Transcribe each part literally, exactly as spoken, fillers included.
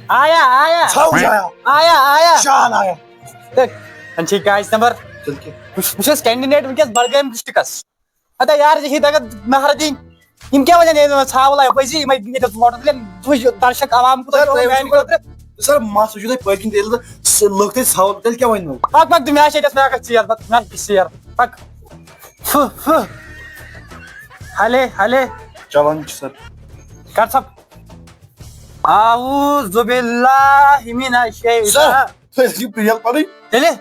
آیا، آیا۔ ژھاو جایا۔ آیا، آیا۔ شان آیا۔ تہٕ وۄنۍ چھِ کیچ نمبر۔ تیٚلہِ کیٛاہ؟ بہٕ چھُس، بہٕ چھُس کینڈِڈیٹ وٕنکیٚس بڈگٲمۍ ڈسٹرکس۔ ہتا یار، یہِ چھِ دَگان نہرٕ دِنۍ۔ یِم کیٛاہ وَنن ییٚلہِ ژھاوُل آیہِ پٔزی، یِمَے ییٚتٮ۪تھ ووٹَس دِنۍ، تُہۍ چھِو درشک عوام کوٗتاہ سر، چھُ تۄہہِ میٛانہِ وٕچھِو خٲطرٕ۔ سر، مَس وٕچھِو تُہۍ پٔتۍ کِنۍ تیٚلہِ تہٕ سُہ لُکھ تیٚلہِ ژھاوُل، تیٚلہِ کیٛاہ وَنہِ نہٕ؟ پَک پَک دِ مےٚ چھِ ییٚتٮ۪تھ مےٚ اَکھ ژیر، پَک مےٚ چھِ ژیر۔ پَک۔ فُہ، فُہ۔ ہَلے، ہَلے۔ چلان چھُ سر۔ کر ژھۄپ۔ اعوذ باللہ من الشیطان۔ سر، تُہۍ ٲسِو پرٛیل پَرٕنۍ۔ تیٚلہِ؟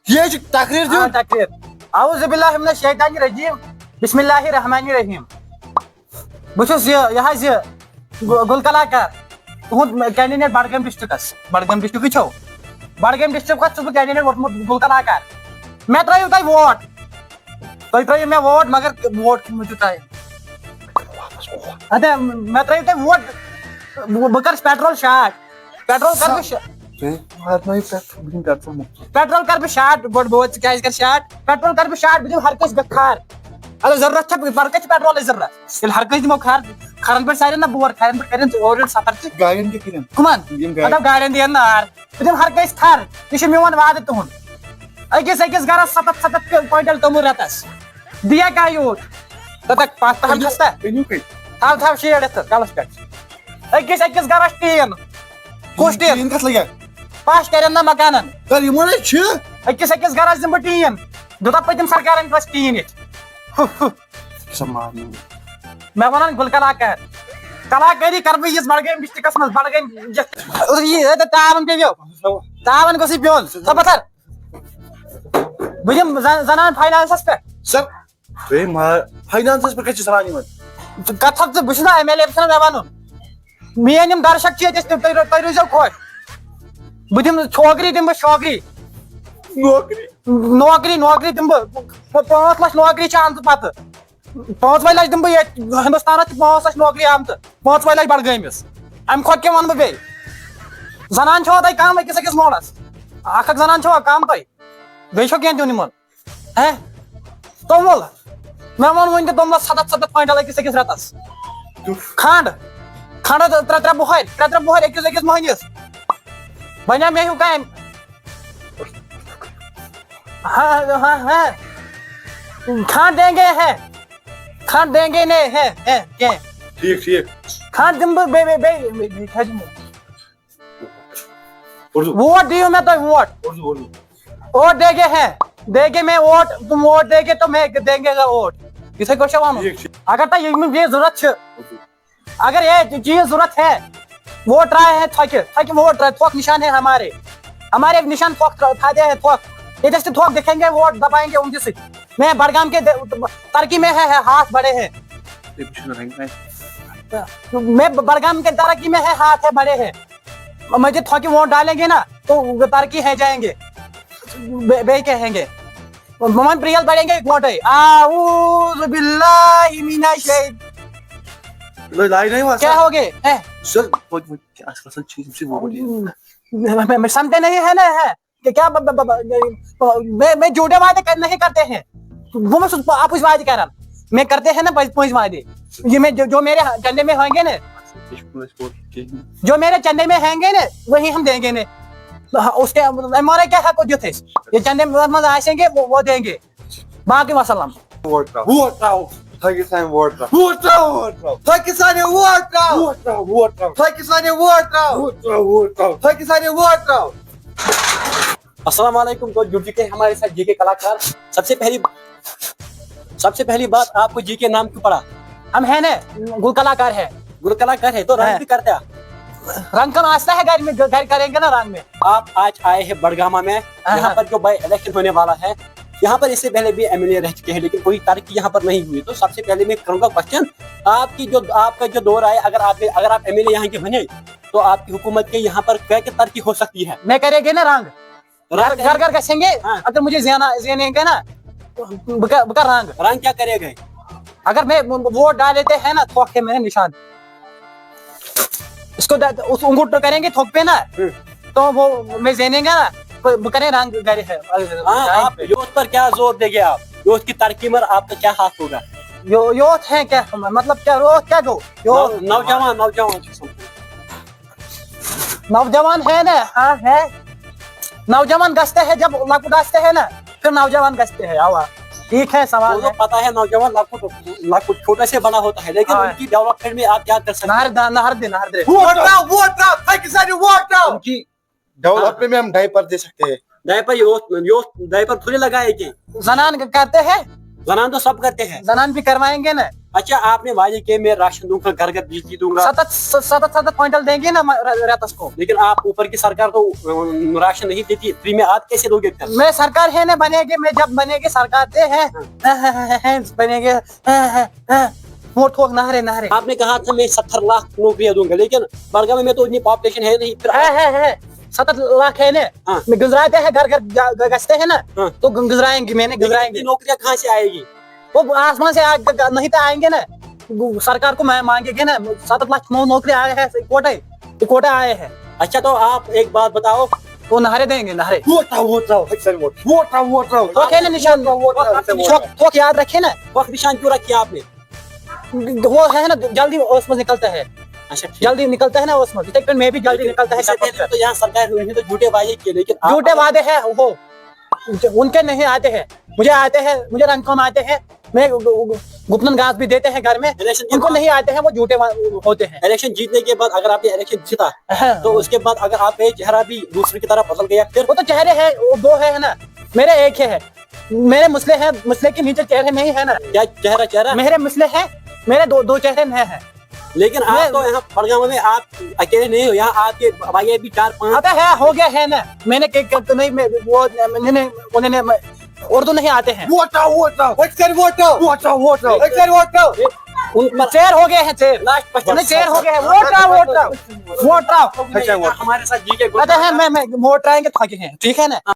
یہِ حظ چھِ تقریر آ، دیُن۔ تقریر۔ اعوذ باللہ من الشیطان الرجیم۔ بسم اللہ الرحمن الرحیم۔ بہٕ چھُس یہِ، یہِ حظ یہِ گُ-، گُل کلاکار۔ تُہُنٛد کینڈِڈیٹ بڈگٲمۍ ڈسٹرکس۔ بڈگٲمۍ ڈسٹرکٕے چھو۔ بڈگٲمۍ ڈسٹرکس چھُس بہٕ کینڈِڈیٹ ووٚتمُت گُل کلاکار۔ مےٚ ترٲیِو تُہۍ ووٹ۔ تُہۍ ترٲیِو مےٚ ووٹ، مگر ووٹ کِتھ پٲٹھۍ تۄہہِ؟ اَدٕ مےٚ ترٲیِو تُہۍ ووٹ۔ بہٕ، بہٕ کرٕ پیٹرول شاٹ۔ پیٹرول کرٕ بہٕ شا-، تُہۍ واتنٲیِو پٮ۪ٹھ، بہٕ دِمہٕ پٮ۪ٹرول مُفت۔ پیٹرول کرٕ بہٕ شاٹ، گۄڈٕ بہٕ وَنہٕ ژٕ کیٛازِ کرٕ شاٹ۔ پیٹرول کرٕ بہٕ شاٹ، بہٕ دِمہٕ ہر کٲنٛسہِ بخار۔ اگر ضروٗرت چھےٚ، بہٕ، بہٕ کَتہِ چھِ پیٹرولٕچ ضروٗرت؟ ییٚلہِ ہر کٲنٛسہِ دِمو کھار، کھارن پٮ۪ٹھ سارن نہ بور، کھارن پٮ۪ٹھ کَرن اورٕ یورٕ سفر تہِ۔ گاڑٮ۪ن کیٛاہ کٔرِن؟ کٕمَن؟ یِم گاڑِ۔ مطلب گاڑٮ۪ن دِیَن نار۔ بہٕ دِمہٕ ہر کٲنٛسہِ تھَر۔ یہِ چھُ میون وعدٕ تُہُنٛد۔ أکِس أکِس گرس ستتھ ستتھ کوینٹل توٚمُل رٮ۪تس۔ دِیا کانٛہہ یوٗت؟ تَتھ پَتھ تام کھستا؟ أنِو کٔہۍ؟ تھاو، تھاو شیڑ یَتھ کَلَس پٮ۪ٹھ۔ أکِس أکِس گرس ٹیٖن۔ کُس ٹیٖن؟ ٹیٖن کَتھ لَگہِ؟ پَش کَرن نہ مکانن۔ سر، یِمو نَے چھِ۔ أکِس أکِس گرس دِمہٕ بہٕ ٹیٖن۔ دیُتہ پٔتِم سرکارن کٲنٛسہِ ٹیٖن ییٚتہِ؟ ہُہ، ہُہ۔ سا مارنہٕ۔ مےٚ وَنان گُل کلاکار۔ کلاکٲری کَرٕ بہٕ یِژھ بڈگٲمۍ ڈسٹرکس منٛز، بڈگٲمۍ یَتھ۔ یہِ، یہِ، تاوَن پیٚیو۔ تاوَن گوٚژھُے پیوٚن۔ سا پَتھر۔ بہٕ دِمہٕ زن-، زنان فاینانسس پٮ۪ٹھ۔ سر، تُہۍ ما فاینانسس پٮ۪ٹھ کَتہِ چھِ سران یِوان؟ ژٕ کَتھ ژٕ، بہٕ چھُس نا ایم ایل اے، بہٕ چھُس نا مےٚ وَنُن۔ میٲنۍ یِم درشک چھِ ییٚتہِ، تُہۍ، تُہۍ، تُہۍ روٗزیو خۄش۔ بہٕ دِمہٕ چھوکری، دِمہٕ بہٕ چھوکری۔ نوکری۔ نوکری، نوکری دِمہٕ بہٕ۔ پانٛژھ لَچھ نوکری چھِ آمژٕ پَتہٕ۔ پانٛژھ وَے لَچھ دِمہٕ بہٕ ییٚتہِ۔ ہِندُستانَس چھِ پانٛژھ لَچھ نوکری آمژٕ۔ پانٛژھ وَے لَچھ بڈگٲمِس۔ اَمہِ کھۄتہٕ کیٛاہ وَنہٕ بہٕ بیٚیہِ؟ زنان چھَوا تۄہہِ کَم أکِس أکِس موڈَس؟ اَکھ اَکھ زنان چھَوا کَم تۄہہِ؟ بیٚیہِ چھو کینٛہہ دیُن یِمَن؟ ہے، توٚمُل۔ مےٚ ووٚن وۄنۍ تہِ توٚملَس سَتَتھ سَتَتھ کوینٹَل أکِس أکِس رٮ۪تَس۔ کھنٛڈ۔ کھنٛڈ ترٛےٚ ترٛےٚ بۄہَرِ، ترٛےٚ ترٛےٚ بۄہَرِ أکِس أکِس مٔہنِس۔ بَنیٛا مےٚ ہیوٗ کامہِ؟ ہاں، ہاں، ہاں۔ کھنٛڈ دیں گے ہے۔ کھنٛڈ دیں گے نے ہے، ہے، کینٛہہ۔ ٹھیٖک، ٹھیٖک۔ کھنٛڈ دِمہٕ بہٕ بیٚیہِ، بیٚیہِ، بیٚیہِ، بیٚیہِ، بیٚیہِ کھَجہِ مےٚ۔ اردو، ووٹ دِیِو مےٚ تُہۍ ووٹ۔ اردو، اردو۔ ووٹ دیں گے ہے۔ دیں گے میں ووٹ، تم ووٹ دیں گے تو میں دیں گے ووٹ۔ یِتھَے کٲٹھۍ چھےٚ وَنُن۔ ٹھیٖک چھُ۔ اگر تۄہہِ یِم چیٖز ضوٚرَتھ چھِ، اردو۔ اگر یہِ چیٖز ضوٚرَتھ ہے، ووٹ ترٛایہِ ہے تھۄکہِ، تھۄکہِ ووٹ ترٛایہِ، تھۄکھ نِشان ہے ہمارے۔ ہمارے نِشان تھۄکھ ترٛا-، تھاے دے ہے تھۄکھ۔ ییٚتہِ ٲسۍ تہِ تھۄکھ دِکھیں گے ووٹ دَبائیں گے اُنکہِ سۭتۍ۔ میں بڈگام کے دے-، ترقی میں ہے، ہے، ہاتھ بڑے ہیں۔ تُہۍ وٕچھِو نہٕ رنٛگ وَنٛگ۔ میں بڈگام کے ترقی میں ہے، ہاتھ ہے بڑے ہیں۔ مجھے تھوکی ووٹ ڈالیں گے نا تو ترقی ہے جائیں گے۔ بے-، بے کیا ہیں گے؟ من پریل بڑیں گے ووٹ ہے۔ اعوذ باللہ من الشیط-، لٲ-، لاے نہٕ وَسان۔ کیا ہو گئے؟ ہیں؟ سر، وۄنۍ، وۄنۍ کیٛاہ اَصٕل اَصٕل چیٖز، یِم چھِ ووٹ یِوان۔ میں، میں، میں سمجھتے نہیں ہے نا، ہے کہ کیا ب-، ب-، ب-، ب-، میں، میں جھوٹے وعدے کر-، نہیں کرتے ہیں۔ وہ میں سب اپُز وعدے کر رہا۔ میں کرتے ہیں نا پٔزۍ پٲٹھۍ وعدے۔ یہ میں جو، جو میرے چندے میں ہوں گے نا، جو میرے چندے میں ہوں گے نا، وہی ہم دیں گے نا۔ اس کے ایم آر آئی کیا حق کو دیُت اَسہِ؟ یہ چندے میں آسیں گے، وہ، وہ دیں گے۔ باقی وسلام۔ ووٹ ترٛاو۔ ووٹ ترٛاو۔ تھٲکِو سانہِ ووٹ ترٛاو۔ ووٹ ترٛاو، ووٹ ترٛاو۔ تھٲکِو سانہِ ووٹ ترٛاو۔ ووٹ ترٛاو، ووٹ ترٛاو۔ تھٲکِو سانہِ ووٹ ترٛاو۔ ووٹ ترٛاو، ووٹ ترٛاو۔ تھٲکِو سانہِ ووٹ ترٛاو۔ السلام علیکم، تو جڑ چکے ہیں ہمارے ساتھ جی کے کلاکار۔ सबसे पहली सबसे पहली बात, आपको जी के नाम क्यों पड़ा? हम है ना, गुल कलाकार है। गुल कलाकार है तो रंग हाँ। भी करते हैं। रंग का नाश्ता है घर में, घर करेंगे ना रंग में। आप आज आए हैं बड़गामा में, हाँ, यहाँ हाँ। पर जो बाई इलेक्शन होने वाला है, यहाँ पर इससे पहले भी एमएलए रह चुके हैं, लेकिन कोई तरक्की यहाँ पर नहीं हुई। तो सबसे पहले मैं करूँगा क्वेश्चन, आपकी जो, आपका जो दौर आए, अगर आप, अगर आप एमएलए यहाँ के बने, तो आपकी हुकूमत के यहाँ पर क्या क्या तरक्की हो सकती है? मैं करेंगे ना रंग। रंग घर, घर, घर करेंगे। हाँ। अगर मुझे जाना, जानेंगे ना, तो बका, बका रंग। रंग क्या करेगा? अगर मैं वोट डाल लेते हैं ना, थोक के मेरे निशान, इसको दा-, उस अंगूठे करेंगे थोक पे ना, हम्म। तो वो मैं जानेंगे ना, तो वो करें रंग घर है। हाँ, आप यूथ पर क्या जोर देंगे आप? यूथ की तरक्की में आपका क्या हाथ होगा? यो, यूथ है क्या? मतलब क्या, वो क्या गो? यो, नौ-, नौजवान, नौजवान। نوجوان ہے نا؟ ہاں ہے۔ نوجوان گژھتے ہیں، جب لۄکُٹ آستے ہیں نا، پھر نوجوان گژھتے ہیں۔ اوا، ٹھیک ہے سوال۔ وہ پتا ہے نوجوان لۄکُٹ لۄکُٹ چھوٹے سے بڑا ہوتا ہے، لیکن ان کی ڈیولپمنٹ میں آپ کیا کر سکتے ہیں؟ نہر دے، نہر دے، نہر دے۔ ووٹ تراو، ووٹ تراو، تھکہِ سارے ووٹ تراو۔ ان کی ڈیولپمنٹ میں ہم ڈائپر دے سکتے ہیں۔ ڈائپر یوت یوت ڈائپر تھوڑی لگائے گی۔ زنان کرتے ہیں، زنان تو سب کرتے ہیں۔ زنان بھی کروائیں گے نا۔ اچھا، آپ نے وعدے کیے میں راشن دوں گا، گھر گھر بجلی دوں گا۔ ستت ستت ستت کوئنٹل دیں گے نا م- ر- راتس کو۔ لیکن آپ اوپر کی سرکار تو ام، راشن نہیں دیتی، فری میں آپ کیسے دو گے پھر؟ میں سرکار ہے نا، بنے گے، میں جب بنے گے سرکار دے ہیں، بنے گے۔ ووٹ ہو نہرے نہرے۔ آپ نے کہا تھا میں ستر لاکھ نوکریاں دوں گا، لیکن بڑگام میں تو اتنی پاپولیشن ہے نہیں۔ پھر ہے ہے ہے ستت لاکھ ہے نا۔ ہاں۔ میں گزراتے ہیں گھر گھر گا- گا- گستے ہیں نا۔ ہاں۔ تو گ- گزرائیں گے، میں نے لیکن گزرائیں اتنی گے۔ نوکریاں کہاں سے آئے گی؟ وہ آسمان سے آ- گ- گ- نہیں تو آئیں گے نا۔ سرکار کو میں مانگے گے نا، ستت لاکھ نو نوکری آئے ہیں، کوٹے کوٹے آئے ہیں۔ اچھا، تو آپ ایک بات بتاؤ۔ وہ نہرے دیں گے، نہرے۔ ووٹ تراو، ووٹ تراو، ہک سارے ووٹ۔ ووٹ تراو، ووٹ تراو۔ تو کھیلے نشان، ووٹ تراو، ووٹ تراو۔ تو تو یاد رکھے نا۔ وقت نشان کیوں رکھیے آپ نے؟ وہ ہے نا، جلدی اس میں نکلتا ہے۔ اچھا، ٹھیک۔ جلدی نکلتا ہے نا اس میں، لیکن میں بھی جلدی نکلتا ہے۔ اس سے پہلے تو یہاں سرکار، انہیں تو جھوٹے وعدے کیے، لیکن آپ جھوٹے وعدے ہیں وہ، ان کے نہیں آتے ہیں، مجھے آتے ہیں، مجھے رنگ کم آتے ہیں۔ میں گپنن گاس بھی دیتے ہیں گھر میں، الیکشن کے ان کو بعد نہیں آتے ہیں، وہ جھوٹے وا- ہوتے ہیں۔ الیکشن جیتنے کے بعد اگر آپ نے الیکشن جیتا، ہاں۔ تو اس کے بعد اگر آپ کا یہ چہرہ بھی دوسرے کی طرح بدل گیا پھر؟ وہ تو چہرے ہیں، وہ دو ہے نا، میرے ایک ہے۔ میرے مسئلے ہیں، مسئلے کے نیچے چہرے نہیں ہے نا۔ کیا چہرہ؟ چہرہ؟ میرے مسئلے ہیں، میرے دو دو چہرے نہیں ہیں۔ لیکن آپ تو یہاں بڑگام میں آپ اکیلے نہیں ہو، یہاں آپ کے بھائی بھی چار پانچ۔ ابے ہے، ہو گیا ہے نا۔ میں نے کہ- کہ- نہیں، میں وہ نہیں، نہیں، انہوں نے میں- اردو نہیں آتے ہیں۔ ووٹ تراو، ووٹ تراو۔ ہک سارے ووٹ تراو۔ ووٹ تراو، ووٹ تراو۔ ہک سارے ووٹ تراو۔ ان پر چیر ہو گئے ہیں، چیر۔ لاسٹ پچاس نہیں، چیر ہو گئے ہیں۔ ووٹ تراو، ووٹ تراو، ووٹ تراو۔ ہمارے ساتھ جی کے پتہ ہے، میں میں ووٹ ترائیں گے، تھکے ہیں، ٹھیک ہے نا؟